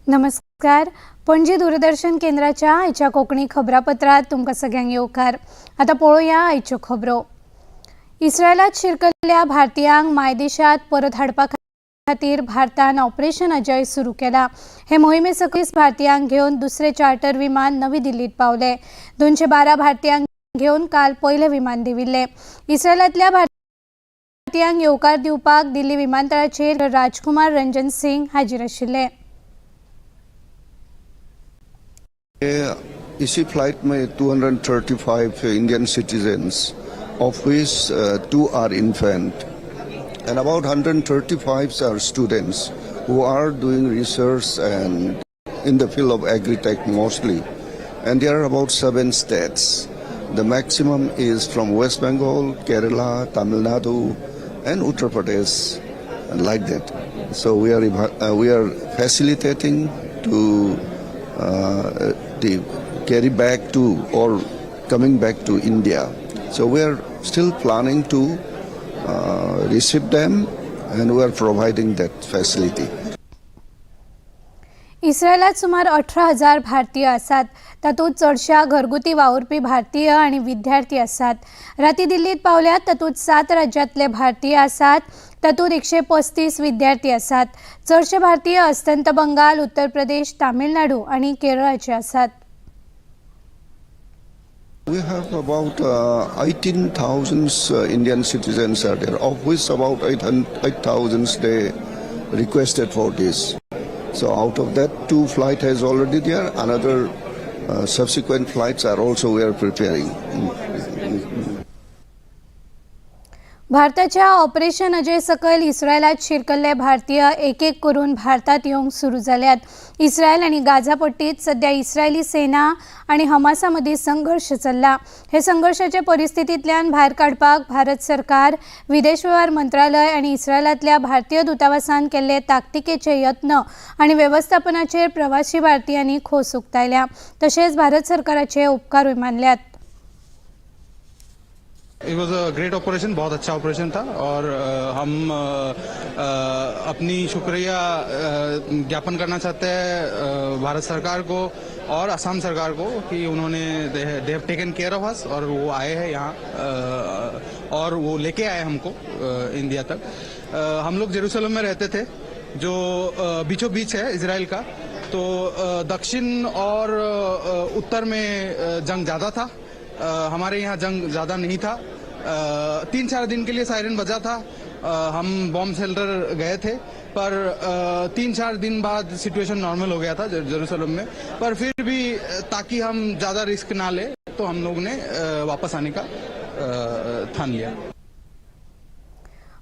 नमस्कार. पणजी दूरदर्शन केंद्राच्या आयच्या कोंकणी खबरापत्रात तुमकां सगळ्यांक येवकार. आतां पळोवया आयच्यो खबरो. इस्रायलात शिरकल्ल्या भारतीयांक मायदेशात परत हाडपा खातीर भारतान ऑपरेशन अजय सुरू केला. हे मोहिमे सकयल भारतीयांक घेवन दुसरे चार्टर विमान नवी दिल्लीत पावले. 212 भारतीयांक घेवन काल पयलें विमान देविल्लें. इस्रायलांतल्या भारतीयांक येवकार दिवपाक दिल्ली विमानतळाचेर राजकुमार रंजन सिंग हाजीर आशिल्ले. इसी फ्लाइट में 235 Indian citizens, of which two are infant, and about 135 are students who are doing research and in the field of agri-tech mostly. And there are about seven states. The maximum is from West Bengal, Kerala, Tamil Nadu, and Uttar Pradesh, and like that. So we are facilitating to the carry back to or coming back to India. So we are still planning to receive them, and we are providing that facility. इस्रायलात सुमार 18,000 भारतीय आसात. तातूंत चडश्या घरगुती वावुरपी भारतीय आनी विद्यार्थी आसात. राती दिल्लीत पावल्यात तातूंत सात राज्यांतले भारतीय आसात. तातूंत 135 विद्यार्थी आसात. चडशे भारतीय अस्तंत बंगाल, उत्तर प्रदेश, तामिळनाडू आनी केरळाचे आसात. We have about 18,000 Indian citizens are there, of which about 8,000 they requested for this. So out of that, two flight has already there. Another subsequent flights are also we are preparing. भारताच्या operation Ajay सकयल इस्रायलात शिरकल्ले भारतीय एक एक करून भारतात येवंक सुरू जाल्यात. इस्रायल आनी गाझा पट्टीत सध्या इस्रायली सेना आनी हमासा मदीं संघर्श चल्ला. हे संघर्शाचे परिस्थितींतल्यान भायर काडपाक भारत सरकार, विदेश वेव्हार मंत्रालय आनी इस्रायलांतल्या भारतीय दूतावासान केल्ले ताकतिकेचे यत्न आनी वेवस्थापनाचेर प्रवासी भारतीयांनी खोस उक्तायल्या. तशेंच भारत सरकाराचे उपकारूय मानल्यात. It was a great operation. बहुत अच्छा ऑपरेशन था और हम अपनी शुक्रिया ज्ञापन करना चाहते हैं भारत सरकार को और असम सरकार को कि उन्होंने they have taken care of us और वो आए हैं यहाँ और वो लेके आए हमको इंडिया तक. हम लोग जेरूसलम में रहते थे, जो बीचों बीच है इसराइल का. तो दक्षिण और उत्तर में जंग ज़्यादा था. हमारे यहाँ जंग ज़्यादा नहीं था. 3-4 दिन के लिए सायरन बजा था. हम बॉम्ब शेल्टर गए थे, पर 3-4 दिन बाद सिचुएशन नॉर्मल हो गया था जेरूसलम में. पर फिर भी ताकि हम ज़्यादा रिस्क ना ले, तो हम लोग ने वापस आने का ठान लिया.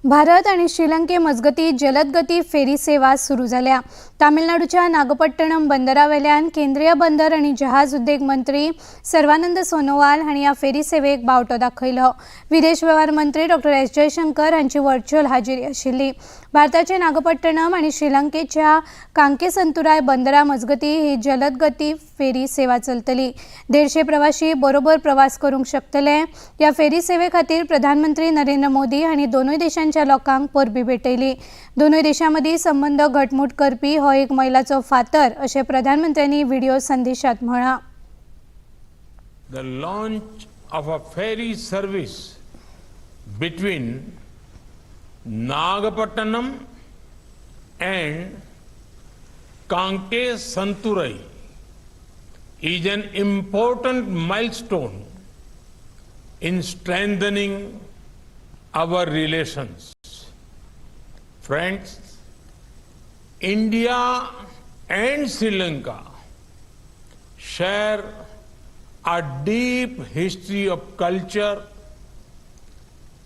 भारत आणि श्रीलंके मजगती जलदगती फेरी सेवा सुरू जाल्या. तामिळनाडूच्या नागपट्टणम बंदरावेल्यान केंद्रीय बंदर आणि जहाज उद्देग मंत्री सर्वानंद सोनोवाल हांणी ह्या फेरी सेवेक बावटो दाखयलो. विदेश वेव्हार मंत्री डॉक्टर एस जयशंकर हांची व्हर्च्युअल हाजेरी आशिल्ली. भारताचे नागपट्टणम आणि श्रीलंकेच्या कांकेसंतुराय बंदरा मजगती ही जलदगती फेरी सेवा चलतली. 150 प्रवाशी बरोबर प्रवास करूंक शकतले. ह्या फेरी सेवे खातीर प्रधानमंत्री नरेंद्र मोदी हांणी दोनूय देशांच्या लोकांक परबीं भेटयली. दोनूय देशां मदीं संबंद घटमूट करपी हो एक मैलाचो फातर अशें प्रधानमंत्र्यांनी व्हिडिओ संदेशात म्हळां. The launch of a ferry service between Nagapattinam and Kankesanturai is an important milestone in strengthening our relations. Friends, India and Sri Lanka share a deep history of culture,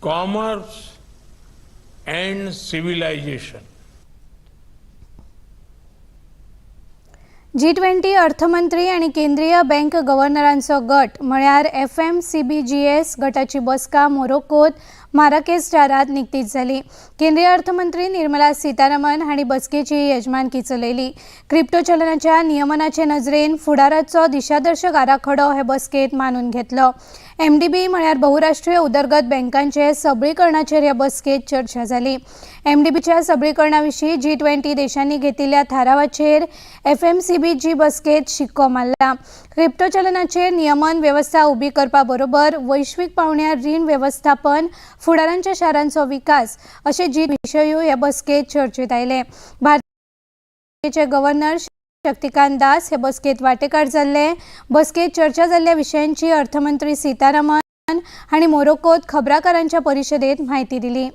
commerce, and civilization. G20 अर्थमंत्री आणि केंद्रीय bank गव्हर्नरांचो गट म्हळ्यार एफएमसीबीजीएस गटाची बसका मोरोक्कोत Marrakesh शारांत निकतीच जाली. केंद्रीय अर्थमंत्री निर्मला सीतारामन हांणी बसकेची येजमानकी चलयली. क्रिप्टो चलनाच्या नियमनाचे नजरेन फुडाराचो दिशादर्शक आराखडो हे बसकेत मानून घेतलो. एमडीबी म्हळ्यार बहुराष्ट्रीय उदरगत बँकांचे सबळीकरणाचेर ह्या बसकेत चर्चा जाली. एमडीबीच्या सबळीकरणा विशीं जी 20 देशांनी घेतिल्ल्या थारावाचेर एफएमसीबीजी बसकेत शिक्को मारला. क्रिप्टो चलनाचेर नियमन वेवस्था उबी करपा बरोबर वैश्वीक पावंड्यार रीण वेवस्थापन, फुडारांच्या शारांचो विकास अशे जी विशयूय ह्या बसकेत चर्चेत आयले. भारतीय गव्हर्नर शक्तिकांत दास हे बसकेत वांटेकार जाल्ले. बसकेत चर्चा जाल्ल्या विशयांची अर्थमंत्री सीतारामन हांणी मोरोक्कोत खबराकारांच्या परिशदेत म्हायती दिली.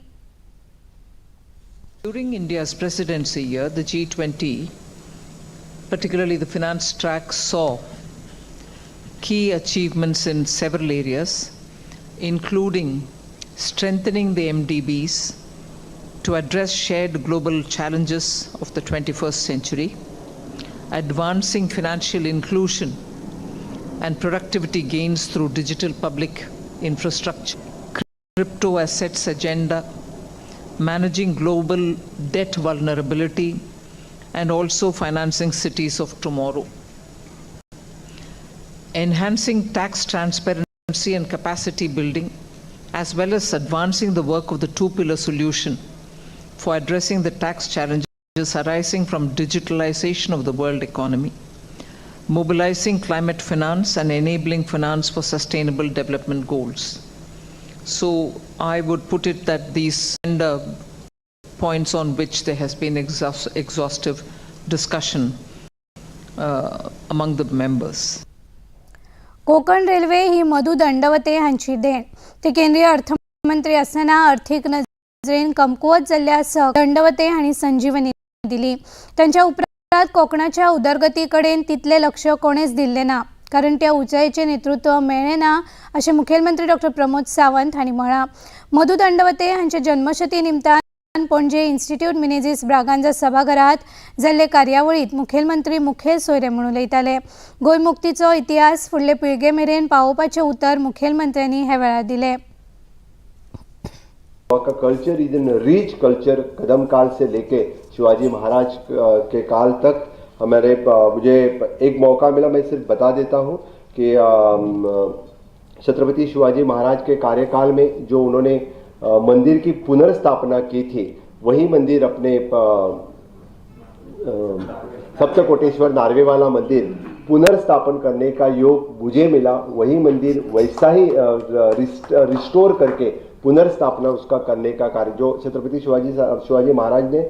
During India's presidency year, the G20, particularly the finance track, saw key achievements in several areas, including strengthening the MDBs to address shared global challenges of the 21st century, advancing financial inclusion and productivity gains through digital public infrastructure, crypto assets agenda, managing global debt vulnerability, and also financing cities of tomorrow. Enhancing tax transparency and capacity building, as well as advancing the work of the two pillar solution for addressing the tax challenges arising from digitalization of the world economy, mobilizing climate finance, and enabling finance for sustainable development goals. So I would put it that these are points on which there has been exhaustive discussion among the members. Konkan railway ही मधु दंडवते हांची देण. ते केंद्रीय अर्थमंत्री आसतना अर्थीक नजरेन कमकुवत जाल्ल्या सह दंडवते हांणी संजीवनी दिली. तांच्या उपरांत कोकणाच्या उदरगती कडेन तितलें लक्ष कोणेच दिल्लें ना, कारण त्या उंचायेचें नेतृत्व मेळ्ळें ना, अशें मुखेलमंत्री डॉक्टर प्रमोद सावंत हांणी म्हळां. मधु दंडवते हांच्या जन्मशती निमतान पणजे इन्स्टिट्यूट मिनेझिस ब्रागांझा सभाघरात जाल्ले कार्यावळीत मुखेलमंत्री मुखेल सोयरे म्हूण उलयताले. गोंय मुक्तीचो इतिहास फुडले पिळगे मेरेन पावोवपाचें उतर मुखेलमंत्र्यांनी ह्या वेळार दिलें. गोवा का culture is an rich culture. Kadamba काल से लेके शिवाजी महाराज के काल तक हमारे, मुझे एक मौका मिला, मैं सिर्फ बता देता हूँ कि छत्रपति शिवाजी महाराज के कार्यकाल में जो उन्होंने मंदिर की पुनर्स्थापना की थी, वही मंदिर अपने सप्तकोटेश्वर नार्वेवाला मंदिर पुनर्स्थापन करने का योग मुझे मिला. वही मंदिर वैसा ही रिस्टोर करके पुनर्स्थापना उसका करने का कार्य जो छत्रपति शिवाजी शिवाजी महाराज ने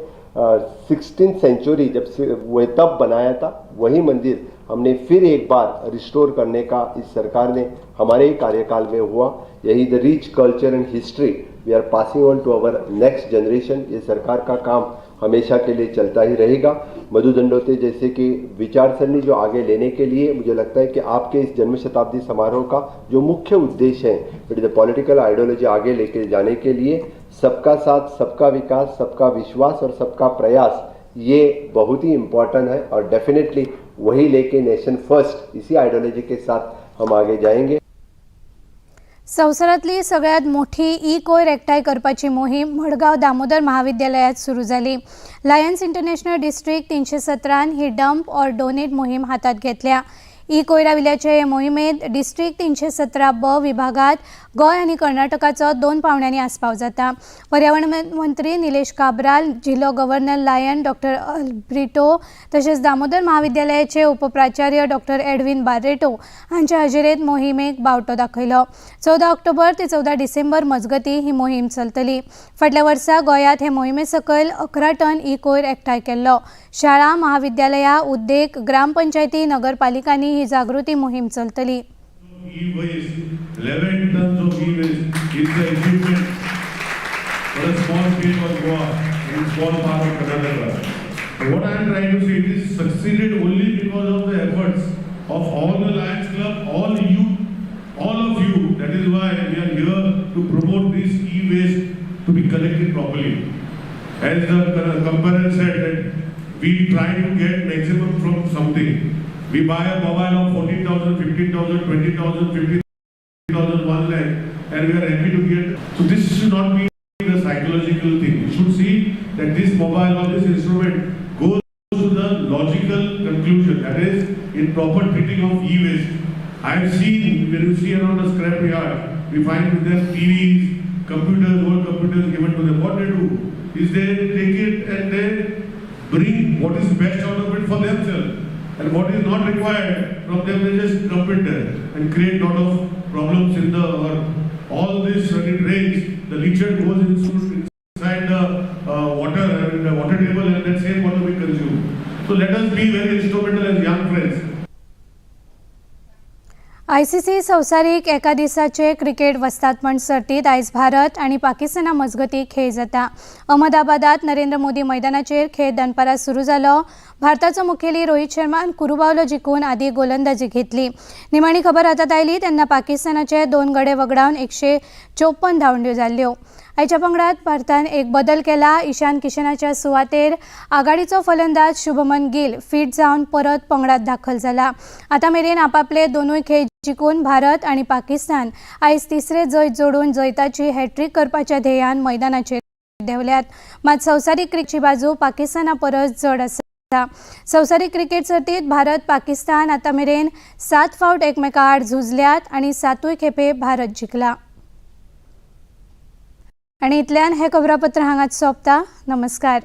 16 सेंचुरी जब वो तब बनाया था, वही मंदिर हमने फिर एक बार रिस्टोर करने का इस सरकार ने हमारे ही कार्यकाल में हुआ. यही the rich culture and history we are passing on to our next generation. ये सरकार का काम हमेशा के लिए चलता ही रहेगा. मधु दंडोते जैसे कि विचारसरणी जो आगे लेने के लिए, मुझे लगता है कि आपके इस जन्म शताब्दी समारोह का जो मुख्य उद्देश्य है, it is the political ideology आगे लेके जाने के लिए सबका साथ, सबका विकास, सबका विश्वास और सबका प्रयास, ये बहुत ही इम्पॉर्टेंट है और डेफिनेटली वही लेके नेशन फर्स्ट, इसी आइडियोलॉजी के साथ हम आगे जाएंगे. संवसारांतली सगळ्यात मोठी ई कोयर एकठांय करपाची मोहीम मडगांव दामोदर महाविद्यालयात सुरू जाली. लायन्स इंटरनॅशनल डिस्ट्रिक्ट 317न ही डंप ऑर डोनेट मोहीम हातात घेतल्या. ई कोयरा विल्याचे हे मोहिमेत डिस्ट्रिक्ट 317 ब विभागात गोंय आनी कर्नाटकाचो दोन पावंड्यांनी आस्पाव जाता. पर्यावरण मंत्री निलेश काब्राल, जिल्लो गव्हर्नर लायन डॉक्टर अल्ब्रिटो तशेंच दामोदर महाविद्यालयाचे उपप्राचार्य डॉक्टर एडविन बार्रेटो हांच्या हजेरेत मोहिमेक बावटो दाखयलो. 14 ऑक्टोबर ते 14 डिसेंबर मजगती ही मोहीम चलतली. फाटल्या वर्सा गोंयांत हे मोहिमे सकयल 11 टन ई कोयर एकठांय केल्लो. शाळा, महाविद्यालयां, उद्देग, ग्रामपंचायती, नगरपालिकांनी ही जागृती मोहीम चलतली. E-waste, 11 tons of e-waste is the achievement for a small state of Goa in small part of Karnataka. But what I am trying to say, it is succeeded only because of the efforts of all the Lions Club, all you, all of you. That is why we are here to promote this e-waste to be collected properly. As the compere said, that we try to get maximum from something. We buy a mobile of 14,000, 15,000, 20,000, 50,000, 1 lakh, and we are happy to get. So this should not be the psychological thing. You should see that this mobile or this instrument goes to the logical conclusion, that is, in proper treating of e-waste. I have seen, when you see around the scrap yard, we find with their TVs, computers, old computers given to them. What they do is they take it and they bring what is best out of it for themselves. And what is not required from them, they just dump it there and create lot of problems in the earth. All this, when it rains, the leachate goes inside the water and the water table, and that same water we consume. So let us be very instrumental as young friends. ICC संवसारीक एका दिसाचे cricket वस्तादपण सर्तीत आयज भारत आनी पाकिस्ताना मजगतीं खेळ जाता. अहमदाबादात नरेंद्र मोदी मैदानाचेर खेळ दनपारां सुरू जालो. भारताचो मुखेली रोहित शर्मान कुरुबावलो जिखून आदी गोलंदाजी घेतली. निमाणी खबर हातांत आयली तेन्ना पाकिस्तानाचे दोन गडे वगडावन 154 धांवड्यो जाल्ल्यो. आयच्या पंगडात भारतान एक बदल केला. इशान किशनाच्या सुवातेर आघाडीचो फलंदाज शुभमन गिल फिट जावन परत पंगडात दाखल जाला. आतां मेरेन आपापले दोनूय खेळ जिखून भारत आनी पाकिस्तान आयज तिसरे जैत जोडून जैताची हॅट्रीक करपाच्या ध्येयान मैदानाचेर देंवल्यात. मात संवसारीक क्रिकेटची बाजू पाकिस्ताना परस जड आसा. संवसारीक क्रिकेट सर्तीत भारत पाकिस्तान आतां मेरेन 7 फावट एकमेका आड झुजल्यात आनी सातूय खेपे भारत जिखला. आनी इतल्यान हें खबरापत्र हांगाच सोंपता. नमस्कार.